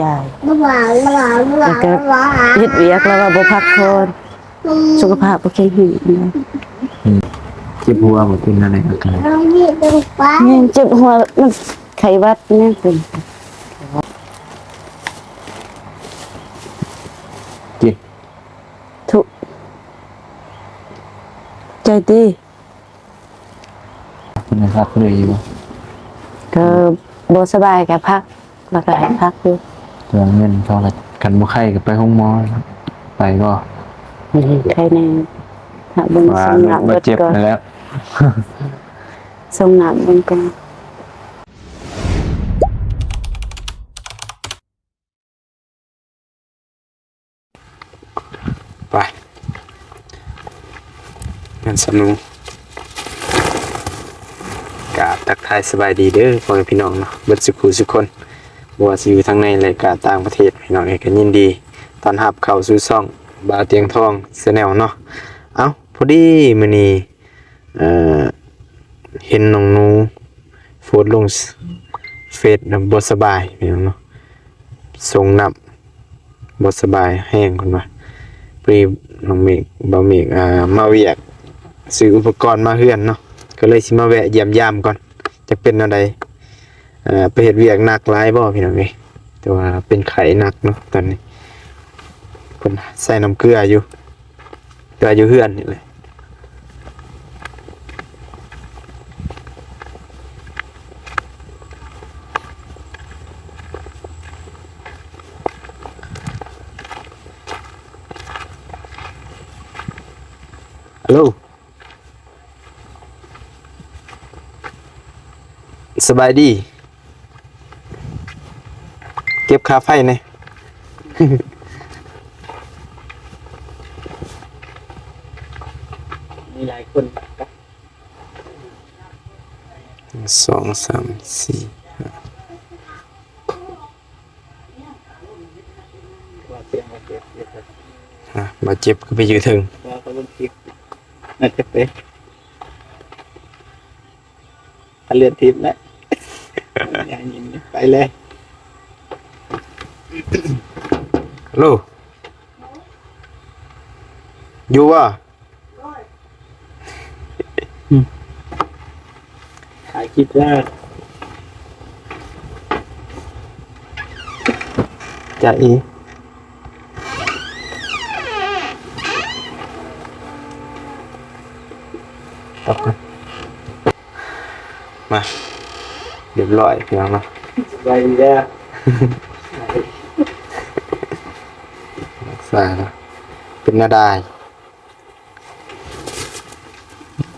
ຢາຍ ແລ້ວກໍເຮັດວຽກ ແລ້ວວ່າບໍ່ພັກຜ່ອນ ສຸຂະພາບບໍ່ແຂງແຮງ. ອືມ ເຈັບຫົວບໍ່? ເປັນແນວໃດອາການ? ແມ່ນເຈັບຫົວ ມັນໄຂ້ຫວັດແມ່ນເປັນ ເຈັບ ທຸກໃຈຕິ. ເພິ່ນໃຫ້ພັກເລີຍຢູ່ບໍ່? ກໍບໍ່ສະບາຍກໍພັກ ແລ້ວກໍໃຫ້ພັກຢູ່. ແຕ່ວ່າເງິນເຂົາລະ ຄັນບໍ່ໄຂ້ກໍໄປໂຮງໝໍ ໄປບໍ່? ອືມ ໄຂ້ແນ່ ຖ້າເບິ່ງ ວ່າ ຊົງນ້ຳ ບາດເຈັບ ເບິດກ່ອນ ນັ້ນແຫຼະ ຊົງນ້ຳເບິ່ງກ່ອນ. ໄປ ແມ່ນສະໜູ ກາບທັກທາຍສະບາຍດີເດີພໍ່ແມ່ພີ່ນ້ອງເນາະ ເບິດສຸຂູສຸຄົນ ບໍ່ວ່າຊິຢູ່ທາງໃນ ແລະ ກະຕ່າງປະເທດ ພີ່ນ້ອງເອີຍ ກໍຍິນດີຕ້ອນຮັບເຂົ້າສູ່ຊ່ອງບ່າວຕຽງທອງ Channel ເນາະ. ເອົ້າ ພໍດີມື້ນີ້ ເອີ ເຫັນນ້ອງໜູໂພສລົງເຟສ ບໍ່ສະບາຍພີ່ນ້ອງເນາະ ຊົງນ້ຳ ບໍ່ສະບາຍແຮງເພິ່ນວ່າ. ພໍດີນ້ອງເມກ ບ່າວເມກ ເອີ ມາວຽກ ຊື້ອຸປະກອນມາເຮືອນເນາະ ກໍເລີຍຊິມາແວະຢ້ຽມຢາມກ່ອນ ຈັກເປັນແນວໃດ. ເອີ ໄປເຮັດວຽກໜັກຫຼາຍບໍ່ພີ່ນ້ອງເອີຍ? ແຕ່ວ່າເປັນໄຂ້ໜັກເນາະຕອນນີ້ ເພິ່ນໃສ່ນ້ຳເກືອຢູ່ ເກືອຢູ່ເຮືອນນີ້ແຫຼະ. ຮັລໂຫຼ ສະບາຍດີ ເກັບຄ່າໄຟແດ່. ມີຫຼາຍຄົນ ສອງ ສາມ ສີ່ ຫ້າ ບາດເຈັບ ບາດເຈັບຄືໄປຢູ່ເທິງ ວ່າເຂົາເບິ່ງຄລິບ ໜ້າຈະເປັນ ຄັນເລື່ອນທິດແລ້ວ ຢ່າຍິງ ໄປເລີຍ. ຮັລໂຫຼ ຢູ່ບໍ່? ຖ່າຍຄລິບແລ້ວ ຈະເອ ຕອບກັນ ມາ ຮຽບຮ້ອຍພີ່ນ້ອງເນາະ ສະບາຍດີເດີ ຮັກສາເນາະ ເປັນແນວໃດ?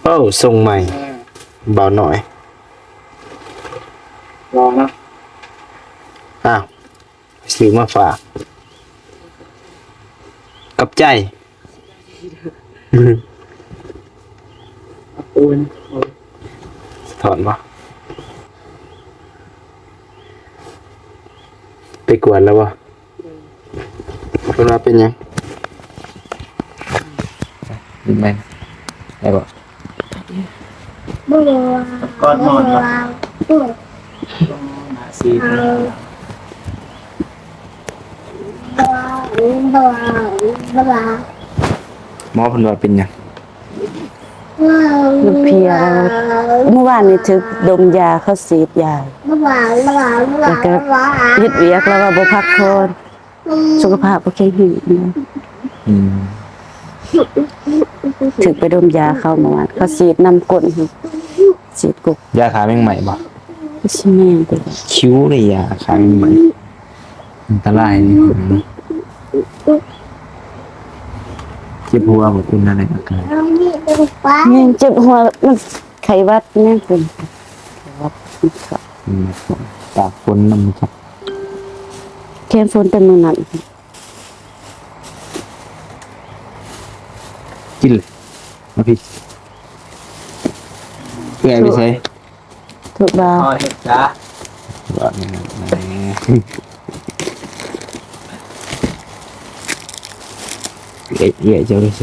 ໂອ້ ຊົງໃໝ່ ເອີ ບ່າວນ້ອຍ ຫຼໍ່ເນາະ ອ້າວ ຊື້ມາຝາກ ຂອບໃຈ ໂອນ ສະທ້ອນບໍ່? ໄປກວດແລ້ວບໍ່? ເພິ່ນວ່າເປັນຫຍັງ? ແມ່ນ ໄດ້ບໍ່? ບໍ່ ກອດໝອນບໍ່? ໜ້າຊີດ ບໍ່ ບໍ່ ບໍ່ ໝໍເພິ່ນວ່າເປັນຫຍັງ? ເພຍ ມື້ວານນີ້ຖືກດົມຢາ ເຂົາສີດຢາ ແລ້ວກໍເຮັດວຽກ ແລ້ວວ່າບໍ່ພັກຜ່ອນ ສຸຂະພາບບໍ່ແຂງແຮງ. ອືມ ຖືກໄປດົມຢາເຂົາເມື່ອວານ ເຂົາສີດນຳກົ້ນ ສີດກົກ ຢາຂ້າແມງໄມ້ບໍ່? ຊິແມ່ນຕິ ຄິວເລີຍ ຢາຂ້າແມງໄມ້ ອັນຕະລາຍເດ້. ເຈັບຫົວບໍ່? ເປັນແນວໃດອາການ? ແມ່ນເຈັບຫົວ ມັນໄຂ້ຫວັດແມ່ນເປັນ ອືມ ຕາກຝົນນຳຈັກ ແຂນຝົນແຕ່ມື້ນັ້ນ. ກິນເລີຍ ມາພີ້ ເອື້ອຍໄປໃສ? ຖືກບ່າວ ເຮັດຈ້າ ເອື້ອຍ ເອື້ອຍເຈົ້າໄປໃສ?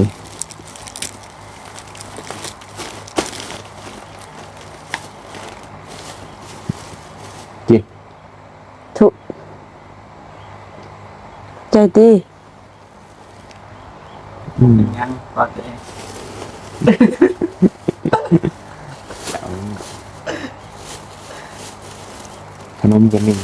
ກິນ ທຸກ ໃຈຕິ. ອືມ ຍັງ ຂະໜົມກໍມີ.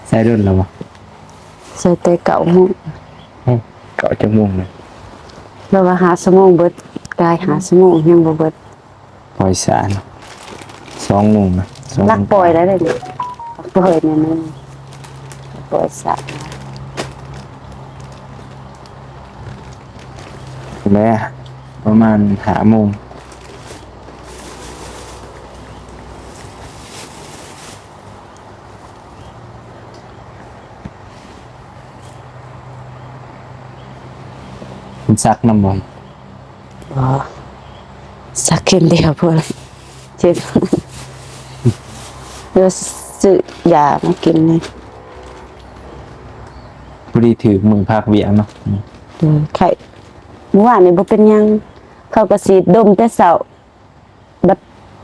ໃສ່ດົນແລ້ວບໍ່? ໃສ່ແຕ່ເກົ້າໂມງ. ເອົ້າ ເກົ້າຈັກໂມງນະ? ລາວວ່າຫ້າຊົ່ວໂມງເບິດ, ກາຍຫ້າຊົ່ວໂມງຍັງບໍ່ເບິດ. ປ່ອຍສານ ສອງໂມງນະ ສອງໂມງ ລັກປ່ອຍແລ້ວເດ້ ລັກປ່ອຍແນ່ນອນ ປ່ອຍສານ ແລ້ວປະມານຫ້າໂມງ. ເພິ່ນສັກນຳບໍ່? ບໍ່ ສັກເຂັມດຽວພໍ ເຈັບ ເດີ ຊື້ຢາມາກິນນີ້. ພໍດີຖືກມື້ພັກວຽກເນາະ. ເອີ ໄຂ້ ມື້ວານນີ້ບໍ່ເປັນຫຍັງ ເຂົາກໍສີດດົມແຕ່ເຊົ້າ. ບັດ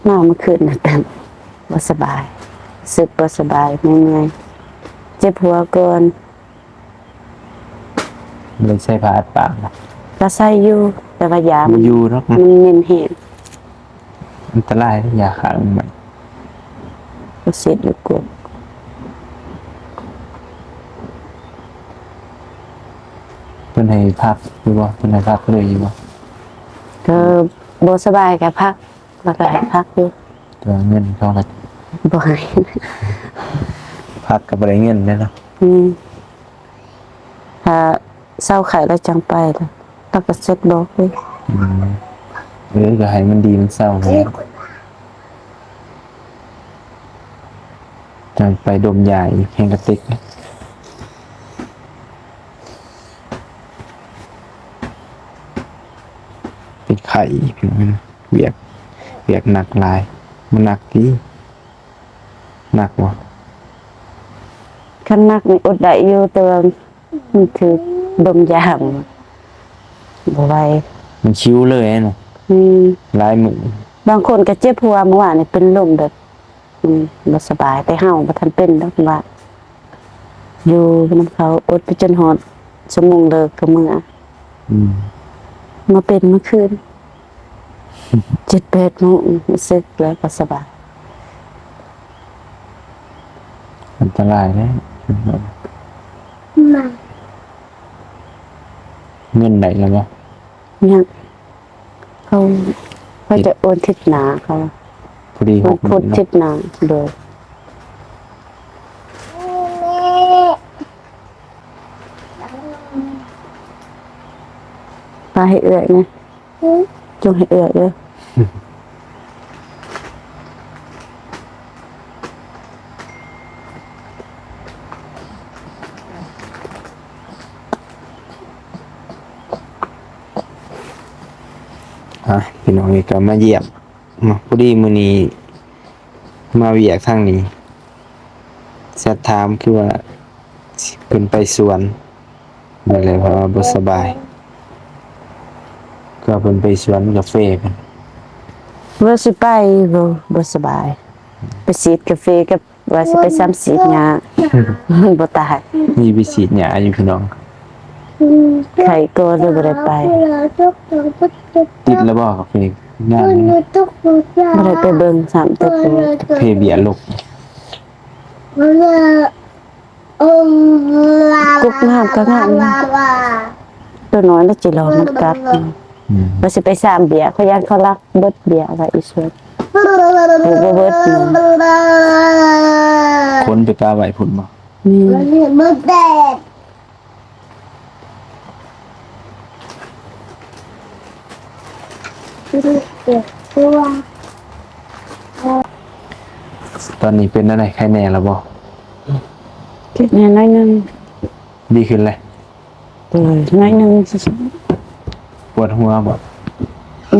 ມາມື້ຄືນນະ ບໍ່ສະບາຍ ຮູ້ສຶກບໍ່ສະບາຍ ເມື່ອຍໆ ເຈັບຫົວກ່ອນ. ບໍ່ໄດ້ໃສ່ຜ້າອັດປາກບໍ່? ກໍໃສ່ຢູ່ ແຕ່ວ່າຢາມັນ ບໍ່ຢູ່ດອກ ມັນເໝັນແຮງ. ອັນຕະລາຍເດ້ ຢາຂ້າແມງໄມ້ ກໍສີດຢູ່ກົກ. ເພິ່ນໃຫ້ພັກຢູ່ບໍ່? ເພິ່ນໃຫ້ພັກເລີຍຢູ່ບໍ່? ກໍບໍ່ສະບາຍກໍພັກ. ແລ້ວກໍໃຫ້ພັກຢູ່ ແຕ່ວ່າເງິນເຂົາກໍບໍ່ໃຫ້ ພັກກໍບໍ່ໄດ້ເງິນເດ້ເນາະ. ອືມ ຖ້າເຊົາໄຂ້ແລ້ວຈັ່ງໄປ ແລ້ວກໍເຊັດບອກເລີຍ. ອືມ ເອີ ກໍໃຫ້ມັນດີມັນເຊົາແລ້ວ ຈັ່ງໄປດົມຢາອີກ ແຮງກະຕິກ. ເປັນໄຂ້ອີກ ພີ່ນ້ອງເອີຍ ວຽກ ວຽກໜັກຫຼາຍ. ມັນໜັກຕິ? ໜັກບໍ່? ຄັນໜັກນີ້ອົດໄດ້ຢູ່ ແຕ່ວ່າມັນຖືກດົມຢາ ບໍ່ໄຫວ ມັນຊິວເລີຍເນາະ. ອືມ ຫຼາຍມື້ ບາງຄົນກໍເຈັບຫົວ. ມື້ວານນີ້ເປັນລົມແບບ ອືມ ບໍ່ສະບາຍ ແຕ່ເຮົາບໍ່ທັນເປັນດອກ ວ່າຢູ່ນຳເຂົາ ອົດໄປຈົນຮອດຊົ່ວໂມງເລີກກໍເມືອ. ອືມ ມາເປັນມື້ຄືນ ເຈັດແປດໂມງ ຮູ້ສຶກແລ້ວກໍສະບາຍ. ອັນຕະລາຍເດ້. ເງິນໄດ້ແລ້ວບໍ່? ຍັງ. ເຂົາ ເຂົາຈະໂອນທິດໜ້າ ເຂົາ ພໍດີ ວັນພຸດທິດໜ້າ. ໂດຍ ປາໃຫ້ເອື້ອຍນະ ຈົ່ງໃຫ້ເອື້ອຍເດີ້. ອ່ະ ພີ່ນ້ອງເອີຍ ກໍມາຢ້ຽມເນາະ. ພໍດີມື້ນີ້ມາວຽກທາງນີ້ ແຊັດຖາມຄືວ່າເພິ່ນໄປສວນ ນັ້ນແຫຼະ ເພາະວ່າບໍ່ສະບາຍ ກໍເພິ່ນໄປສວນກາເຟເພິ່ນ. ວ່າຊິໄປ ບໍ່ ບໍ່ສະບາຍ ໄປສີດກາເຟກັບ ວ່າຊິໄປຊຳສີດຫຍ້າ ບໍ່ຕາຍ. ມີໄປສີດຫຍ້າຢູ່ ພີ່ນ້ອງ ໄຂ້ກໍເລີຍບໍ່ໄດ້ໄປ. ຕິດແລ້ວບໍ່ກາເຟ? ຍັງ ບໍ່ໄດ້ໄປເບິ່ງຊ້ຳ ແຕ່ກາເຟເບຍລົກ ກົກງາມກໍງາມ ຕົວນ້ອຍລະຈິລໍມັນກັດ. ອືມ ວ່າຊິໄປຊາມເບຍ ເຂົາຢ້ານເຂົາລັກເບິດເບຍໄວ້ອີກສ່ວນ ປູກບໍ່ເບິດ. ອືມ ຄົນໄປປະໄວ້ພຸ້ນບໍ່? ອືມ ຕອນນີ້ເປັນແນວໃດ? ໄຄແນ່ແລ້ວບໍ່? ໄຄແນ່ໜ້ອຍໜຶ່ງ. ດີຂຶ້ນແລ້ວ? ໂດຍ ໜ້ອຍໜຶ່ງ. ປວດຫົວບໍ່?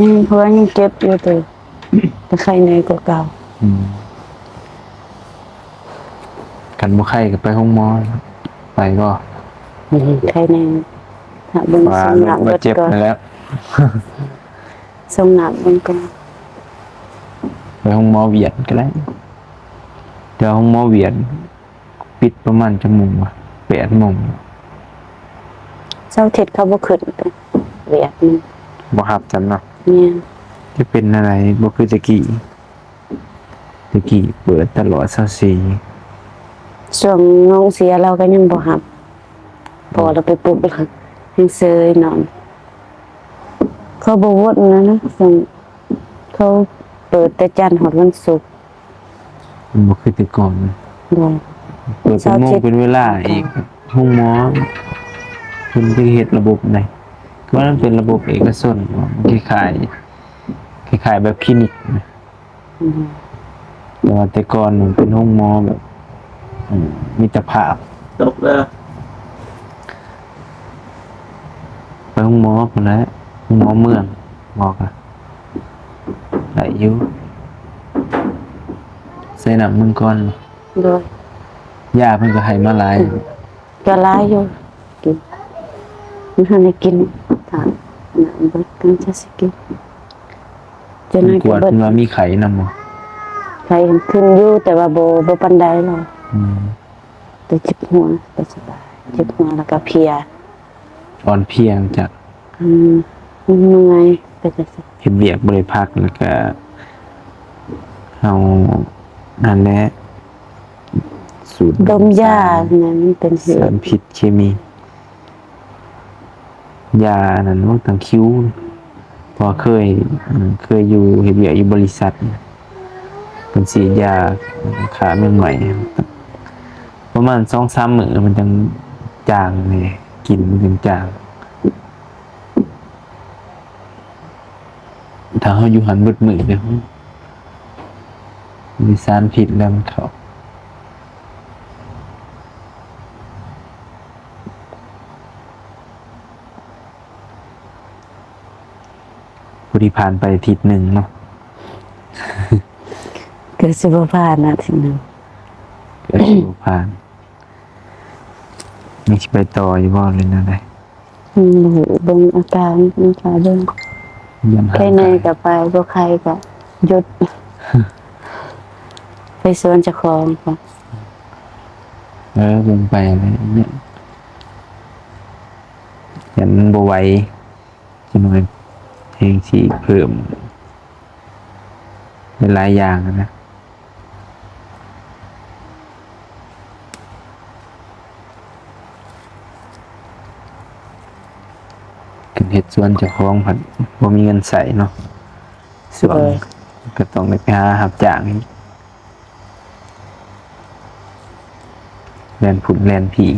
ຍັງ ຫົວຍັງເຈັບຢູ່ ແຕ່ ແຕ່ໄຄແນ່ກວ່າເກົ່າ. ອືມ. ຄັນບໍ່ໄຂ້ກໍໄປໂຮງໝໍ ໄປບໍ່? ອືມ ໄຂ້ແນ່ ຖ້າເບິ່ງ ວ່າ ຊົງນ້ຳ ວ່າເຈັບ ເບິດກ່ອນ ນັ້ນແຫຼະ ຊົງນ້ຳເບິ່ງກ່ອນ ໄປໂຮງໝໍຫວຽດກໍໄດ້ ແຕ່ໂຮງໝໍຫວຽດ ປິດປະມານຈັກໂມງວະ? ແປດໂມງ. ເສົາທິດເຂົາບໍ່ຂຶ້ນເດ້ ວຽກນີ້ ບໍ່ຮັບຊັ້ນເນາະ. ແມ່ນ. ຈະເປັນແນວໃດ? ບໍ່ຄືແຕ່ກີ້. ແຕ່ກີ້ເປີດຕະຫຼອດຊາວສີ່. ຊ່ວງນ້ອງເສຍລາວກໍຍັງບໍ່ຮັບ. ພໍລາວໄປປຸກ ແລ້ວແຮງເຊີຍນອນ. ເຂົາບໍ່ວົນແລ້ວນະ. ຊ່ວງເຂົາເປີດແຕ່ຈັນຮອດວັນສຸກ. ມັນບໍ່ຄືແຕ່ກ່ອນນະ. ໂດຍ. ເປີດເປັນໂມງເປັນເວລາອີກ. ໂຮງໝໍເພິ່ນຈະເຮັດລະບົບໃດ ຄືວ່າມັນເປັນລະບົບເອກະຊົນ ມັນຄ້າຍໆ ຄ້າຍໆແບບຄລີນິກນະ. ອືມ. ແຕ່ວ່າແຕ່ກ່ອນມັນເປັນໂຮງໝໍແບບ ອືມ ມິດຕະພາບ. ຕົກເດີ. ໄປໂຮງໝໍພຸ້ນແຫຼະ ໂຮງໝໍເມືອງ ໝໍກະໄດ້ຢູ່ ໃສ່ນ້ຳມັງກອນ. ໂດຍ. ຢາເພິ່ນກໍໃຫ້ມາຫຼາຍ. ອືມ. ກໍຫຼາຍຢູ່ ກິນ ມັນທັນໄດ້ກິນ ຖ້ານ້ຳເບິດກໍຈະຊິກິນ. ຈະໜ້ອຍ ກວດເພິ່ນວ່າມີໄຂ້ນຳບໍ່? ໄຂ້ຂຶ້ນຢູ່ ແຕ່ວ່າບໍ່ ບໍ່ປານໃດດອກ. ອືມ. ແຕ່ເຈັບຫົວ ບໍ່ສະບາຍ ເຈັບຫົວ ແລ້ວກໍເພຍ ອ່ອນເພຍຈັກ. ອືມ ເມື່ອຍ ເປັນຈັ່ງຊັ້ນ. ເຮັດວຽກບໍ່ໄດ້ພັກ ແລ້ວກະເຮົາ ນັ້ນແຫຼະ ສູດ ດົມຢາ ສານ ນັ້ນມັນເປັນເຫດ ສານພິດເຄມີ. ຢາອັນນັ້ນ ໂອ້ ຕັ້ງຄິວ ເພາະວ່າເຄີຍ ເຄີຍຢູ່ ເຮັດວຽກຢູ່ບໍລິສັດ ເພິ່ນສີດຢາຂ້າແມງໄມ້ ປະມານສອງສາມມື້ມັນຈັ່ງຈາງແດ່ ກິ່ນມັນຈັ່ງຈາງ. ຖ້າເຮົາຢູ່ຫັ້ນເບິດມື້ເດ ມີສານພິດແລ້ວມັນເຂົ້າ. ຜູ້ທີ່ຜ່ານໄປທິດໜຶ່ງເນາະ ເກືອບຊິບໍ່ຜ່ານນະ ທິດໜຶ່ງ ເກືອບຊິບໍ່ຜ່ານ. ຍັງຊິໄປຕໍ່ຢູ່ບໍ່ ຫຼືແນວໃດ? ອືມ ບໍ່ຮູ້ ເບິ່ງອາການ ອາການເບິ່ງ ໄຄແນ່ກໍໄປ ບໍ່ໄຄກໍຢຸດ ໄປສວນເຈົ້າຂອງ. ເອີ ເບິ່ງໄປແຫຼະ ຍັງບໍ່ໄຫວ ຈັກໜ່ອຍແຮງຊິເພີ່ມຫຼາຍໆຢ່າງນະ. ການເຮັດສວນເຈົ້າຂອງພັດບໍ່ມີເງິນໃຊ້ເນາະ ຊ່ວງ ໂດຍ ກໍຕ້ອງໄດ້ໄປຫາຮັບຈ້າງອີກ. ແລ່ນພຸ້ນແລ່ນພີ້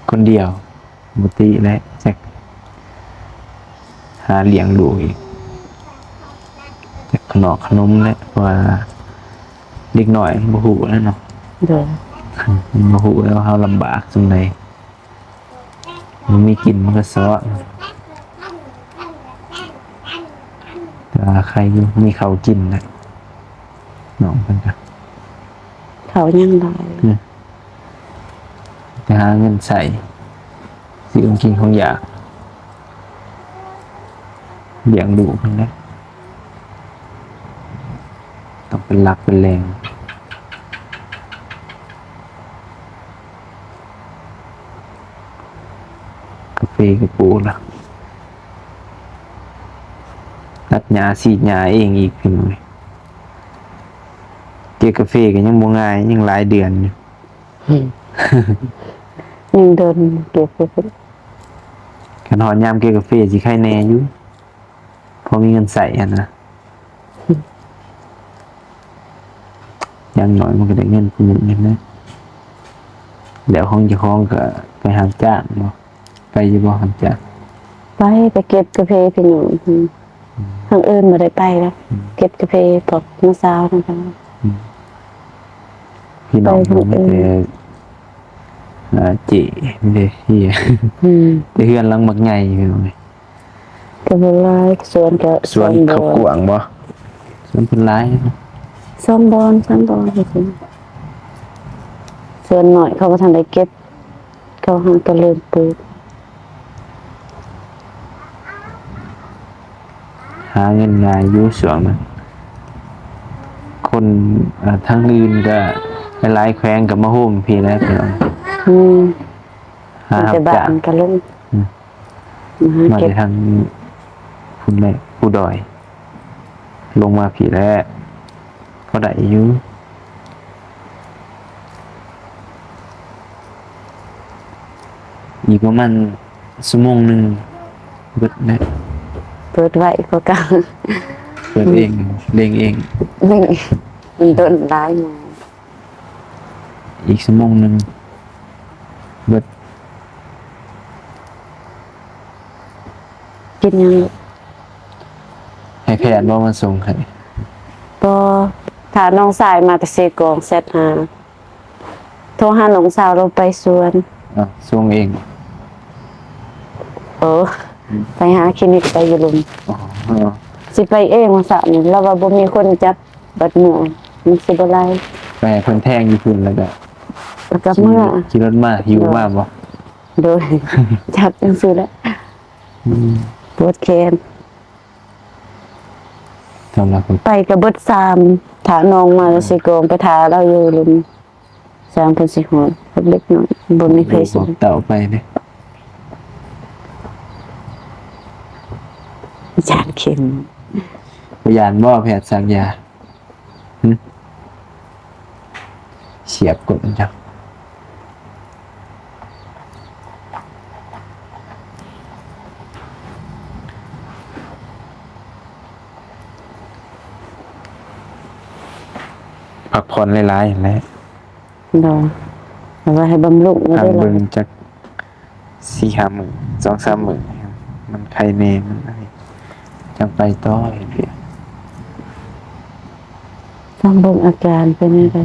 ຄົນດຽວ ບໍ່ຕິແຫຼະ ຈັກຫາລ້ຽງລູກອີກ ຈັກຂະໜອກຂະໜົມແຫຼະ ເພາະວ່າເດັກນ້ອຍມັນບໍ່ຮູ້ແລ້ວເນາະ. ໂດຍ. ມັນບໍ່ຮູ້ແລ້ວວ່າເຮົາລຳບາກສ່ຳໃດ. ບໍ່ມີກິນມັນກໍຊອດ ແຕ່ວ່າໄຄຢູ່ ມີເຂົ້າກິນນະ ນ້ອງເພິ່ນກໍ ເຂົ້າຍັງຫຼາຍ ໄປຫາເງິນໃຊ້ ຊື້ຂອງກິນຂອງຢາກ ລ້ຽງລູກຫັ້ນແຫຼະ. ຕ້ອງເປັນຫຼັກເປັນແຫຼ່ງ ກາເຟກໍປູກລະ ຕັດຫຍ້າສີດຫຍ້າເອງອີກ. ເກັບກາເຟກໍຍັງບໍ່ງ່າຍ ຍັງຫຼາຍເດືອນຢູ່ ອືມ ຍັງດົນເກັບ ຄັນຮອດຍາມເກັບກາເຟຊິໄຄແນ່ຢູ່. ພໍມີເງິນໃຊ້ຫັ້ນນະ ຢ່າງໜ້ອຍມັນກໍໄດ້ເງິນຜູ້ໜຶ່ງຫັ້ນນະ ແລ້ວຂອງເຈົ້າຂອງກໍໄປຮັບຈ້າງບໍ່? ໄປຢູ່ບໍ່ຮັບຈ້າງ? ໄປ ໄປເກັບກາເຟພີ່ນ້ອງ ທາງອື່ນບໍ່ໄດ້ໄປແລ້ວ ເກັບກາເຟພວກນ້າສາວນັ້ນ ພີ່ນ້ອງ ໄປທາງອື່ນ ມີແຕ່ ເອີ ເຈ ມີແຕ່ເຮຍ ອືມ ແຕ່ເຮືອນຫຼັງບັກໃຫຍ່ ພີ່ນ້ອງ. ກໍບໍ່ຫຼາຍ ສວນກໍ ສວນເຂົາກວ້າງບໍ່? ສວນເພິ່ນຫຼາຍ ສອງບ່ອນ ສາມບ່ອນ ຈັ່ງຊີ້ ເ ສ່ວນໜ້ອຍເຂົາບໍ່ທັນໄດ້ເກັບ ເຂົາຫາກໍເລີ່ມປູກ. ຫາເງິນງ່າຍຢູ່ຊ່ວງນັ້ນ ຄົນ ເອີ ທາງອື່ນກໍຫຼາຍໆແຂວງກໍມາໂຮມພີ້ແຫຼະພີ່ນ້ອງ. ອືມ ຫາຮັບຈ້າງ ແຕ່ບ້ານກໍລົງ ອືມ ມາຫາ ມາແຕ່ທາງພຸ້ນແຫຼະ ພູດອຍ ລົງມາພີ້ແຫຼະ ພໍໄດ້ຢູ່. ອີກປະມານຊົ່ວໂມງໜຶ່ງເບິດແລ້ວ. ເປີດໄວກວ່າເກົ່າ. ເປີດເອງ ເລັ່ງເອງ ເລັ່ງເອງ ມັນດົນຫຼາຍ. ອີກຊົ່ວໂມງໜຶ່ງເບິດ. ກິນຫຍັງລູກ? ໃຫ້ແພດບໍ່ມາສົ່ງໃຫ້? ບໍ່. ຖ້ານ້ອງຊາຍມາແຕ່ເຊກອງແຊັດຫາ. ໂທຫານ້ອງສາວລາວໄປສວນ. ອ້າວ ສົ່ງເອງ? ເອີ ອືມ ໄປຫາຄລີນິກ ໄປຢູ່ລຸ່ມ. ອໍ ຊິໄປເອງວ່າຊັ້ນ ລາວວ່າບໍ່ມີຄົນຈັບ ບັດເມື່ອມັນຊິບໍ່ໄຫຼ. ໄປໃຫ້ເພິ່ນແທງຢູ່ພຸ້ນ ແລ້ວກໍ ແລ້ວກໍເມືອ ຂີ່ລົດມາ ຫິ້ວມາບໍ່? ໂດຍ ຈັບຈັ່ງຊີ້ແຫຼະ. ອືມ ປວດແຂນ. ໄປກໍເບິດສາມ ຖ້ານ້ອງມາແລ້ວຊິກອງ ໄປຖ້າລາວຢູ່ລຸ່ມ ສາມຄົນຊິຮອດ ກັບເດັກນ້ອຍ ບໍ່ມີໃຜຊິ ບອກເຕົ້າໄປເດ້. ຢ້ານເຂັມ. ບໍ່ຢ້ານບໍ່ ແພດສັກຢາ? ຫຶ? ສຽບກົດມັນຈັກ. ພັກຜ່ອນຫຼາຍໆຫັ້ນແຫຼະ. ໂດຍ ເອົາໄວ້ໃຫ້ບຳລຸງ ພັກເບິ່ງຈັກສີ່ຫ້າມື້ ສອງສາມມື້ ມັນໄຄແນ່ ມັນອັນນີ້ ຈັ່ງໄປຕໍ່ເຮັດວຽກ. ຟັງເບິ່ງອາການເປັນຈັ່ງໃດ.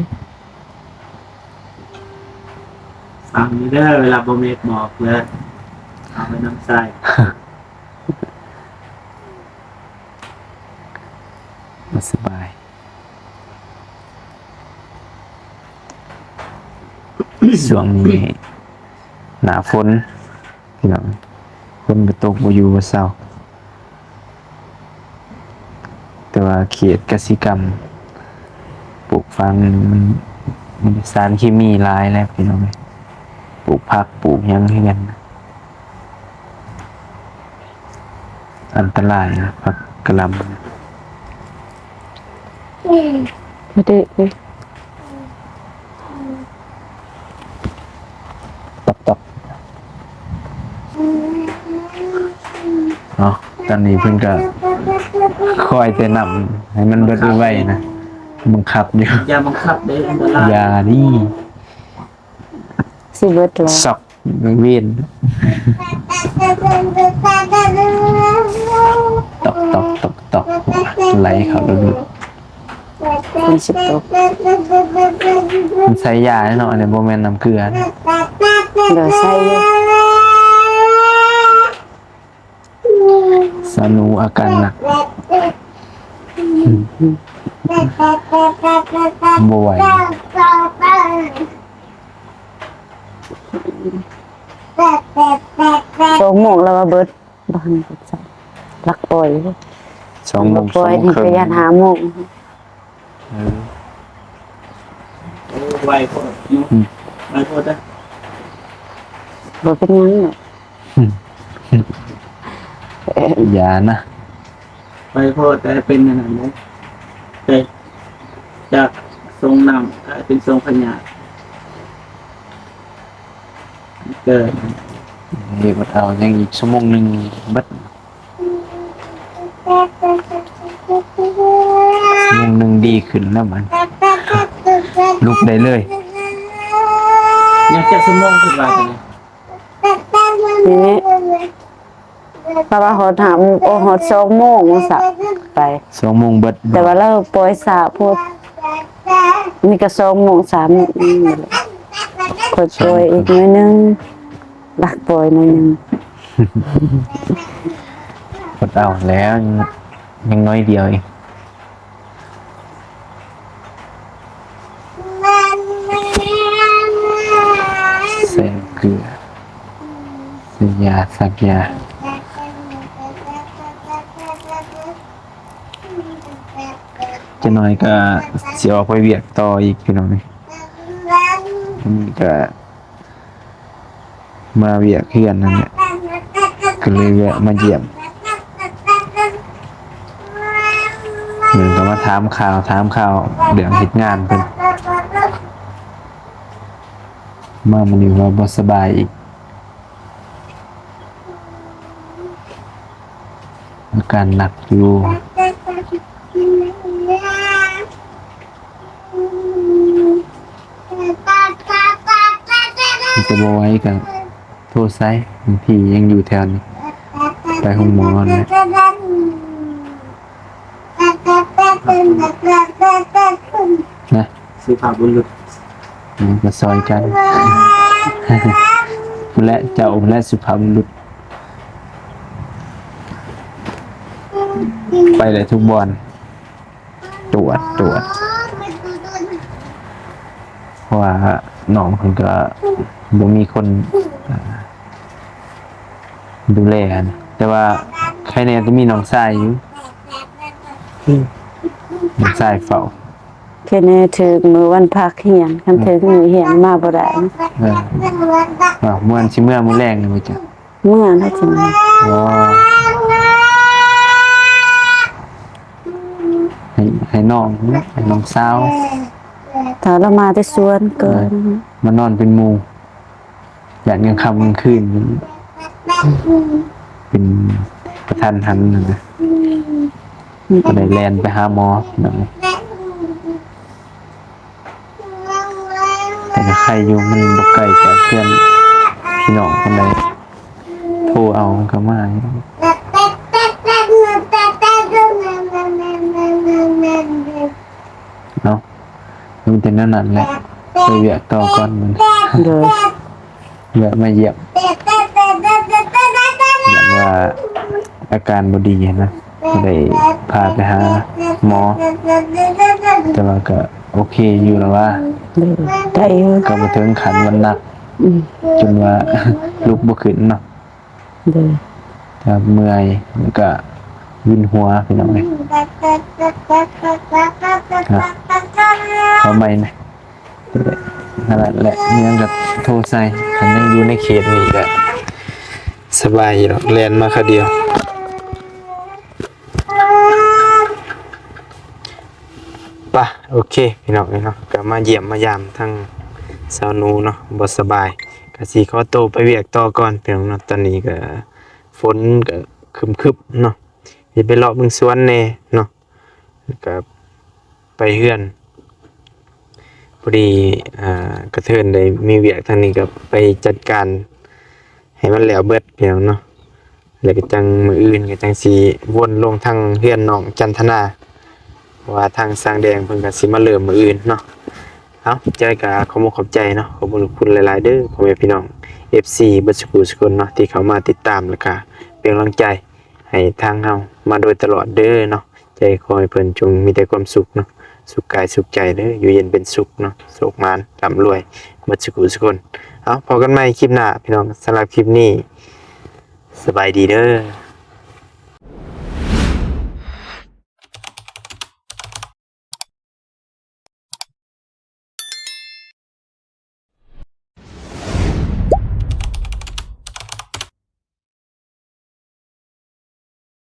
ຟັງຢູ່ເດີ ເວລາບໍ່ແມ່ນໝອກເດີ ເອົາໄປນຳໃຊ້ ບໍ່ສະບາຍ. ຊ່ວງນີ້ໜ້າຝົນ ພີ່ນ້ອງ ຝົນກໍຕົກບໍ່ຢູ່ບໍ່ເຊົາ. ແຕ່ວ່າເຂດກະສິກຳ ປູກຝັງມັນ ມັນສານເຄມີຫຼາຍແລ້ວ ພີ່ນ້ອງເອີຍ. ປູກຜັກ ປູກຫຍັງຄືກັນ ອັນຕະລາຍນະ ຜັກກະຫຼ່ຳ. ບໍ່ໄດ້ ຕອກໆ ເນາະ. ຕອນນີ້ເພິ່ນກໍຄອຍແຕ່ນ້ຳໃຫ້ມັນເບິດໄວໆນະ ບັງຄັບຢູ່. ຢ່າບັງຄັບເດ້ ອັນຕະລາຍ. ຢ່ານີ້ ຊິເບິດແລ້ວ ຊອກ ເວນ ຕອກໆໆໆ ໄຫຼເຂົ້າລະດູ. ຝົນຊິຕົກ ມັນໃສ່ຢາເນາະ ອັນນີ້ບໍ່ແມ່ນນ້ຳເກືອ. ໂດຍ ໃສ່ຢູ່. ສາວໜູອາການໜັກ ບໍ່ໄຫວ. ສອງໂມງແລ້ວວ່າເບິດ ບໍ່ທັນເບິດຊ້ຳ ລັກປ່ອຍ. ສອງໂມງ ລັກປ່ອຍ ສອງໂມງເຄິ່ງ ນີ້ກໍຢ້ານຫ້າໂມງ. ເອີ ໂອ້ ໄວໂພດເນາະ. ອືມ ໄວໂພດເດີ ບໍ່ເປັນຫຍັງດອກ. ອືມ ຢ່ານະ ໄວໂພດ ແຕ່ເປັນອັນນັ້ນເດ້ ແຕ່ຈາກສົ່ງນ້ຳກາຍເປັນສົ່ງພະຍາດ. ເອີ ເຮັດບໍ່ເອົາ ຍັງອີກຊົ່ວໂມງໜຶ່ງເບິດ. ຊົ່ວໂມງໜຶ່ງດີຂຶ້ນແລ້ວ ມັນລຸກໄດ້ເລີຍ. ຍັງຈັກຊົ່ວໂມງ ຄິດວ່າ ນີ້ ເພາະວ່າຮອດຫ້າໂມງ ໂອ້ ຮອດສອງໂມງ ວ່າຊັ້ນ ໄປ ສອງໂມງເບິດ. ແຕ່ວ່າລາວປ່ອຍຊ້າໂພດ ນີ້ກໍສອງໂມງ ສາມໂມງ ຄ່ອຍປ່ອຍອີກໜ້ອຍໜຶ່ງ ລັກປ່ອຍໜ້ອຍໜຶ່ງ. ອົດເອົາແລ້ວ ຍັງໜ້ອຍດຽວເອງ. ຢາ ສັກຢາ. ຈັກໜ່ອຍກໍຊິອອກໄປວຽກຕໍ່ອີກ ພີ່ນ້ອງ. ອັນນີ້ກໍມາວຽກເຮືອນນັ້ນແຫຼະ ກໍເລີຍແວະມາຢ້ຽມ ເພິ່ນກໍມາຖາມຂ່າວ ຖາມຂ່າວເລື່ອງເຮັດງານເພິ່ນ. ມາມື້ນີ້ວ່າບໍ່ສະບາຍອີກ ອາການໜັກຢູ່ ແຕ່ບໍ່ໄຫວກໍໂທໃສ່ ບາງທີຍັງຢູ່ແຖວນີ້ ໄປໂຮງໝໍຫັ້ນແຫຼະ. ນະ ສຸພາບບຸລຸດ ເອີ ກໍຊ່ອຍກັນ ພຸ້ນແຫຼະ ເຈົ້າພຸ້ນແຫຼະ ສຸພາບບຸລຸດ ໄປໄດ້ທຸກບ່ອນ ຕວດ ຕວດ ເພາະວ່ານ້ອງເພິ່ນກໍບໍ່ມີຄົນ ອ່າ ດູແລຫັ້ນ ແຕ່ວ່າໃຄແດ່ແຕ່ມີນ້ອງຊາຍຢູ່ ອືມ ນ້ອງຊາຍເຝົ້າ. ແຄ່ແນ່ຖືກມື້ວັນພັກຮຽນ ຄັນຖືກມື້ຮຽນມາບໍ່ໄດ້. ເອີ ວ່າມ່ວນຊິເມືອມື້ແລງນີ້ບໍ່ຈັກ ເມືອແລ້ວຈັ່ງ. ອໍ ໃຫ້ ໃຫ້ນ້ອງເນາະ ໃຫ້ນ້ອງສາວ ຖ້າລາວມາແຕ່ສວນກໍ ເອີ ມານອນເປັນໝູ່. ຢ້ານກາງຄ່ຳກາງຄືນເປັນກະທັນຫັນຫັ້ນນະ ກໍໄດ້ແລ່ນໄປຫາໝໍ ພີ່ນ້ອງ. ແຕ່ກໍໄຄຢູ່ ມັນບໍ່ໄກຈາກເຮືອນພີ່ນ້ອງປານໃດ ໂທເອົາມັນກໍມາຢູ່. ເອົາ ມີແຕ່ແນວນັ້ນແຫຼະ ໄປວຽກຕໍ່ກ່ອນ ໂດຍ ແວະມາຢ້ຽມ ຢ້ານວ່າອາການບໍ່ດີຫັ້ນນະ ໄດ້ພາໄປຫາໝໍ ແຕ່ວ່າກໍໂອເຄຢູ່ລະວ່າ ໂດຍ ໄດ້ຢູ່ ກໍບໍ່ເຖິງຂັ້ນວ່າໜັກ ອືມ ຈົນວ່າລຸກບໍ່ຂຶ້ນເນາະ. ໂດຍ ຖ້າເມື່ອຍ ແລ້ວກະວິນຫົວ ພີ່ນ້ອງເອີຍ. ເອົາໃໝ່ນະ ນັ້ນແຫຼະ ມີຫຍັງກະໂທໃສ່ ຄັນຍັງຢູ່ໃນເຂດນີ້ກະສະບາຍຢູ່ດອກ ແລ່ນມາຄາວດຽວ. ປະ ໂອເຄ ພີ່ນ້ອງເອີຍເນາະ ກະມາຢ້ຽມມາຢາມທາງສາວໜູເນາະ ບໍ່ສະບາຍ ກະຊິຂໍໂຕໄປວຽກຕໍ່ກ່ອນ ພີ່ນ້ອງເນາະ. ຕອນນີ້ກະຝົນກະຄຶ້ມໆເນາະ ຊິໄປເລາະເບິ່ງສວນແດ່ເນາະ ແລ້ວກະໄປເຮືອນ ພໍດີ ອ່າ ກະເທີນໄດ້ມີວຽກທາງນີ້ ກະໄປຈັດການໃຫ້ມັນແລ້ວເບິດ ພີ່ນ້ອງເນາະ. ແລ້ວກໍຈັ່ງມື້ອື່ນກໍຈັ່ງຊິວົນລົງທາງເຮືອນນ້ອງຈັນທະນາ ເພາະວ່າທາງຊ່າງແດງເພິ່ນກໍຊິມາເລີ່ມມື້ອື່ນເນາະ. ເອົາ ຈັ່ງໃດກໍຂອບອົກຂອບໃຈເນາະ ຂອບຄຸນຫຼາຍໆເດີ ພໍ່ແມ່ພີ່ນ້ອງ ເອັຟຊີ ເບິດສຸຜູ້ສຸຄົນເນາະ ທີ່ເຂົ້າມາຕິດຕາມ ແລ້ວກໍເປັນກຳລັງໃຈໃຫ້ທາງເຮົາມາໂດຍຕະຫຼອດເດີເນາະ. ໃຈຂໍໃຫ້ເພິ່ນຈົ່ງມີແຕ່ຄວາມສຸກເນາະ ສຸກກາຍສຸກໃຈເດີ ຢູ່ເຢັນເປັນສຸກເນາະ ໂຊກໝານລ່ຳລວຍເບິດສຸຜູ້ສຸຄົນ. ເອົາ ພໍ້ກັນໃໝ່ຄລິບໜ້າ ພີ່ນ້ອງ ສຳລັບຄລິບນີ້ ສະບາຍດີເດີ.